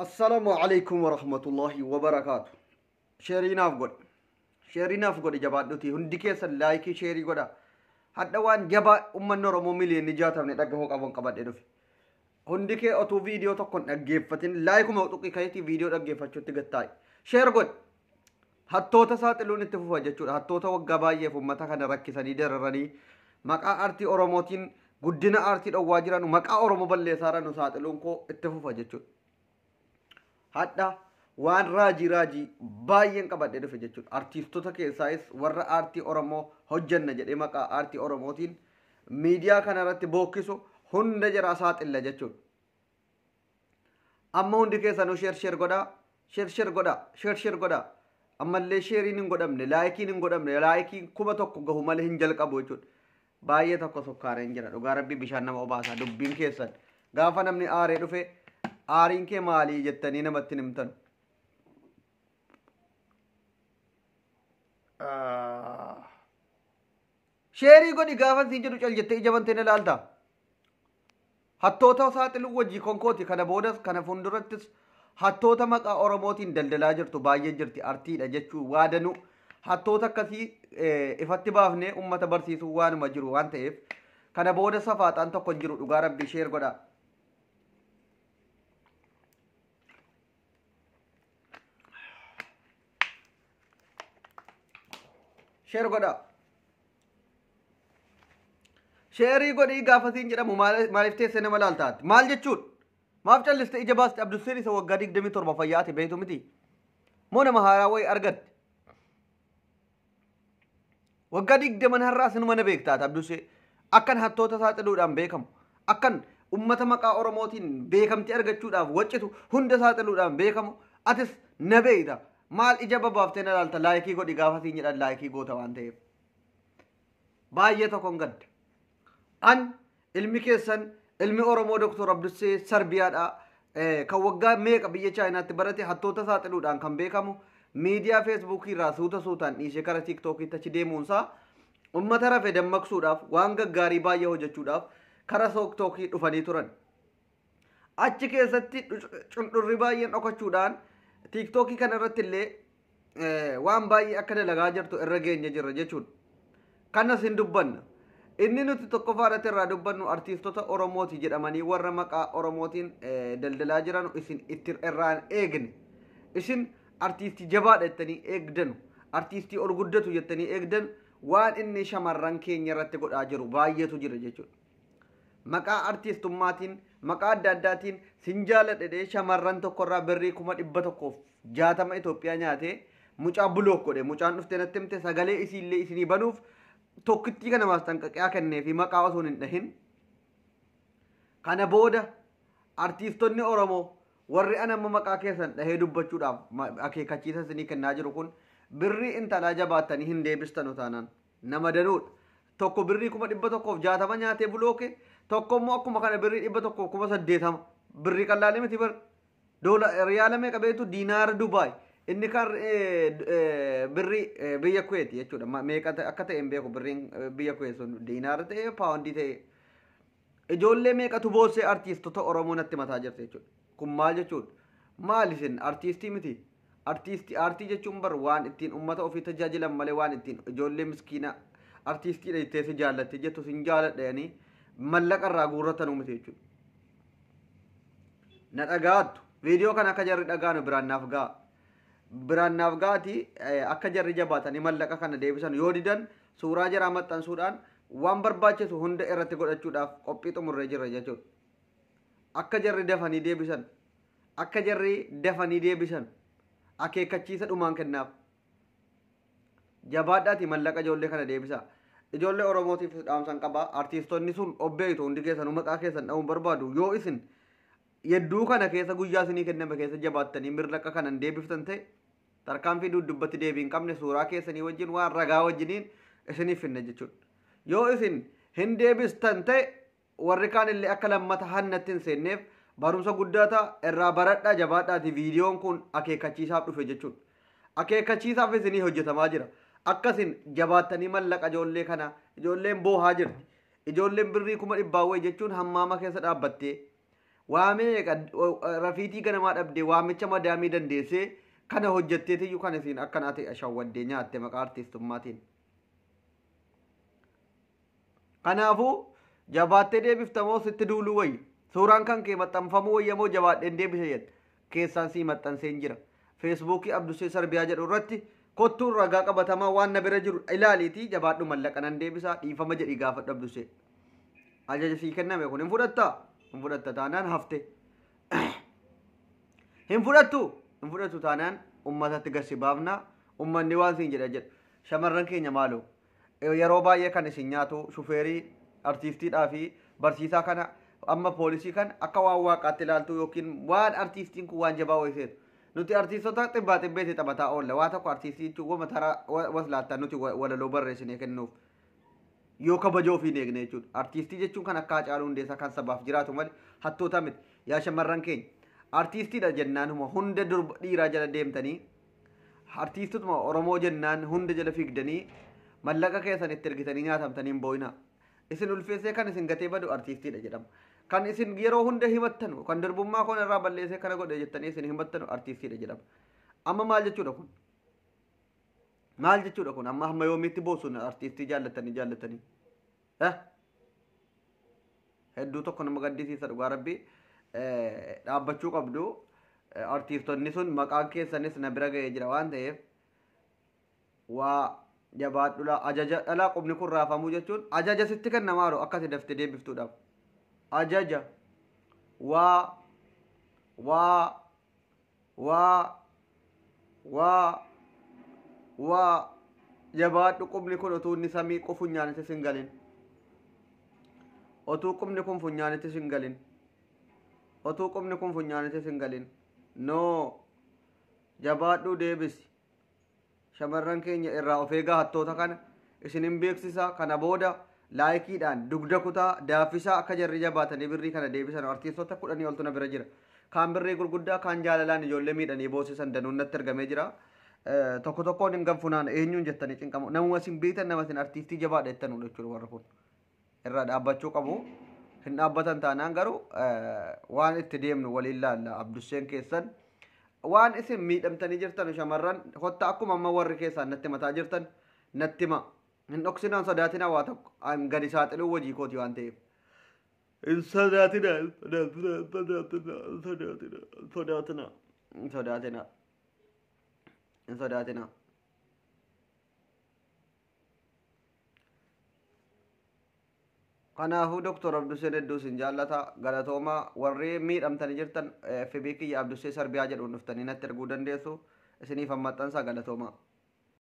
Assalaamu alaikum warahmatullahi wabarakaatu. Sheerii naaf godhi. Sheerii naaf godhi jabaadhuti. Hundi keessan laayikii sheerii godha. Hadha waan jabaa uummanni Oromoo miliyoonni 60 dhagahuu qaban qabadhe dhufe. Hundi kee otuu viidiyoo tokko hin dhaggeeffatin laayikuma tuqii ka'iitii viidiyoo dhaggeeffachuutti gattaa'i. Sheer godhi. Hattoota saaxiluun itti fufa jechuudha. Hattoota waggaa baay'eef uummata kana rakkisanii dararanii maqaa aartii Oromootiin guddina aartii dhowwaa jiran maqaa Oromoo balleessaa jiran saaxiluun koo itti fufa jechuudha. Hadha waan raajii raajii baay'een qabadhee dhufe jechuudha. Artiistota keessaayis warra aartii Oromoo hojjanna jedhee maqaa aartii Oromootiin miidiyaa kanarratti bookkisu hunda jaraa saaxilla jechuudha. Amma hundi keessanuu sheer sheer godhaa, sheer sheer godhaa, sheer sheer godhaa. Ammallee sheeriin hin godhamne, laayikiin hin godhamne, laayikiin 1000 gahu malee hin jalqabu jechuudha. Baay'ee tokko sukkaareen jira. Dhugaa rabbii bishaan nama obaasaa dubbiin keessan. Gaafa namni aaree dhufe aariin kee maalii jettanii namatti hin himtan. Sheerii godhi gaafa siin jedhu cal jettee ija bantee na ilaalta. Hattoota saaxiluu wajjii konkooti kana boodas kana fuuldurattis hattoota maqaa Oromootiin daldalaa jirtu baay'ee jirti artiidha jechuu waadanuu hattoota akkasii ifatti baafnee uummata barsiisuu waanuma jiru waan ta'eef kana booda safaaxaan tokko hin jiru dhugaa rabbii sheer godhaa. Sheer godhaa. Sheerii godhii gaafa siin jedhamu maaliif teessee nama laaltaatti? Maal jechuun? Maaf calliste ija baaste Abdusseen isa waggaa 27 fayyaate beektu miti? Moo nama haaraa wayii argatte? Waggaa 20 har'aa sinuma na beektaata Abdussee. Akkan hattoota saaxiluudhaan beekamu. Akkan ummata maqaa Oromootiin beekamtii argachuudhaaf waccitu hunda saaxiluudhaan beekamu. Atis na beekta. Maal ija babaaftee na laalta laayikii godhi gaafa siin jedhan laayikii goota waan ta'eef. Baay'ee tokkon gadda. An ilmi keessan ilmi Oromoo Dr. Abdussee Sarbiyaadha. Kan waggaa meeqa biyya Chaayinaatti barate hattoota saaxiluudhaan kan beekamu miidiyaa Feesbuukii irraa suuta suutaan dhiisee kara Tiiktookiitti achi deemuunsaa ummata rafe dammaqsuudhaaf waan gaggaarii baay'ee hojjechuudhaaf kara Tiiktookii dhufanii turan. Achi keessatti cundhurri baay'een dhokachuudhaan Tiiktookii kana irratti illee waan baay'ee akka dalagaa jirtu irra geenye jirra jechuudha. Kanas hin dubbanna. Inni nuti tokkoffaa irratti irraa dubbannu artiistota Oromooti jedhamanii warra maqaa Oromootiin daldalaa jiran isin itti irraan eegne. Isin artiistii jabaadha jettanii eegdanu. Artiistii ol guddatu jettanii eegdan waan inni shamarran keenya irratti godhaa jiru baay'eetu jira jechuudha. Maqaa artiistummaatiin maqaa adda addaatiin sin jaaladhe shamarran tokkorraa birrii 160,000 Itoophiyaa nyaatee mucaa bulook godhe mucaan dhuftee natti himte sagalee isiillee isinii banuuf tokkittii kana maasxanqaqiyaa kennee fi maqaa osoo hin dhahin. Kana booda artiistonni Oromoo warri an amma maqaa keessan dhahee dubbachuudhaaf akeekkachiisa isinii kennaa jiru kun birrii intalaa jabaattanii hin deebistanu taanaan nama danuudha. Tokko birrii 160,000 nyaatee bulooke tokko immoo akkuma kana birrii 180,000 birrii qallaalee miti bar doola riyaala meeqa beektu diinaara Dubaay inni kan birrii biyya Kuweeti jechuudha meeqa akka ta'e hin beeku birriin biyya Kuweet sun diinaara ta'e paawundii ta'e ijoollee meeqatu boossee artiistota Oromoo natti mataa jirti jechuudha. Kun maal jechuudha? Maal isin artiistii miti? Artiistii aartii jechuun bar waan ittiin uummata ofii tajaajilan malee waan ittiin ijoollee miskiina artiistiidha jettee si jaallatte jettu sin jaaladha jedhanii mallaqa irraa guurratanuu miti jechuudha. Na dhagaattu viidiyoo kana akka jarri dhagaanu biraan naaf ga'a. Biraan naaf ga'ati akka jarri jabaatanii mallaqa kana deebisan yoo didan suuraa jaraa maxxansuudhaan waan barbaachisu hunda irratti godhachuudhaaf qophii xumurree jirra jechuudha. Akka jarri dafanii deebisan akka jarri dafanii deebisan akeekkachiisa dhumaan kennaaf. Jabaadhaati mallaqa ijoollee kana deebisaa. Ijoollee Oromootiif dhaamsan qaba. Artiistonni sun obbeeytu hundi keessanuu maqaa keessan dha'uun barbaadu. Yoo isin yedduu kana keessa guyyaa isinii kenname keessa jabaattanii mallaqa kanan deebiftan ta'e tarkaanfii duddubbatti deebii hin qabne suuraa keessanii wajjin waan ragaa wajjiniin isiniif finna jechuudha. Yoo isin hin deebistan ta'e warri kaan illee akka lammata hannatti hin seenneef barumsa guddaa ta'a irraa baradhaa jabaadhaati viidiyoon kun akeekkachiisaaf dhufe jechuudha. Akeekkachiisaaf isinii hojjetamaa jira. Akkasin jabaattanii mallaqa ijoollee kana ijoolleen boohaa jirti. Ijoolleen birrii 100,000 wayii jechuun hammaama keessa dhaabbattee Waa meeqa rafiitii ganamaa dhabdee waamicha madaamii dandeessee kana hojjetteetiyyuu kan isin akkana ta'e shawwaddee nyaatte maqaa artiistummaatiin. Kanaafuu jabaattee deebiftamoo sitti duuluu wayya. Suuraan kan kee maxxanfamuu wayya moo jabaadheen deebisa jette. Keessaan sii maxxanseen jira. Feesbuukii Abdusee Sarbiyaa jedhu irratti kottuun ragaa qabatamaa waan na bira jiru ilaaliitii jabaadhu mallaqa nan deebisaa dhiifama jedhii gaafadhu Abdusee. Ajaja sii kenname kun hin fudhattaa? Hin fudhatta taanaan hafte. Hin fudhattu? Hin fudhattu taanaan uummatatti gasi baafna. Uummanni waan siin jedha jedhu. Shamarran keenya maaloo? Yeroo baay'ee kan isin nyaatu shufeerii artiistiidhaa fi barsiisaa kana amma poolisii kan akka waan waaqaatti ilaaltu yookiin waan artiistiin kun waan jabaa wayiseetu. Nuti artiistota xibbaa xibbeetti taphataa oolla. Waa tokko artiistii jechuun wama taraa waslaattaa nuti walaloo barreessinee kennuuf. Yoo kabajoo ofii hin eegne jechuudha. Artiistii jechuun kan akka Haacaaluu Hundeessaa kan sabaaf jiraatu malee hattoota miti. Yaa shamarran keenya artiistiidha jennaanuma hunda durba dhiiraa jala deemtanii artiistotuma Oromoo jennaan hunda jala fiigdanii mallaqa keessan itti ergitanii nyaatamtanii hin boo'inaa. Isin ulfeessee kan isin gatee badu artiistiidha jedhama. Kan isin yeroo hunda himattanu kan durbummaa koon irraa balleessee kana godhe jettanii isin himattanu artiistiidha jedhama. Amma maal jechuudha kun? Maal jechuudha kun? Amma hamma yoomiitti boosu artiistii jaallatanii jaallatanii? Hedduu tokko nama gaddisiisa dhugaa rabbii dhaabbachuu qabdu. Artiistonni sun maqaan keessanis na bira ga'ee jira waan ta'eef waa jabaadhu laa ajaja dhalaa qubni kun raafamuu jechuun ajaja sitti kennamaaru akkasi daftee deebiftuudhaaf. Ajaja waa waa waa waa waa jabaadhu qubni kun utuu inni samii funyaanitti sin galin. Otuu qubni kun funyaanitti sin galin. Otuu qubni kun funyaanitti sin galin. Noo jabaadhu deebisi. Shamarran keenya irraa of eegaa hattoota kana isin hin beeksisa. Kana booda laayikiidhaan dugda kutaa daaffisaa akka jarri jabaatanii birrii kana deebisan artiistota 10 oltu na bira jira. Kaan birrii gurguddaa kaan jaalalaan ijoollee miidhanii boosisan danuun natti argamee jira. Tokko tokkoon hin ganfunaan eenyuun jettanii cinqamu. Namuma isin beektan nama isin artiistii jabaadha jettanuu jechuudha warri kun. Irraa dhaabbachuu qabu. Hin dhaabbatan taanaan garuu waan itti deemnu waliin laalla Abdusseen keessan. Waan isin miidhamtanii jirtan shamarran hotta akkuma amma warri keessaan natti mataa jirtan natti hima. Hin dhoksinaan sodaatinaa waa tokko an gadi saaxiluu hojii kooti waan ta'eef. Hin sodaatinaa, hin sodaatinaa, hin sodaatinaa, hin sodaatinaa, hin sodaatinaa, hin sodaatinaa, hin sodaatinaa. Kanaafuu Doktor Abduseen hedduu isin jaallata. Galatoomaa warri miidhamtanii jirtan FB kiyya Abdusee Sarbiyaa jedhuun dhuftanii natti erguu dandeessu. Isiniif maxxansa galatoomaa.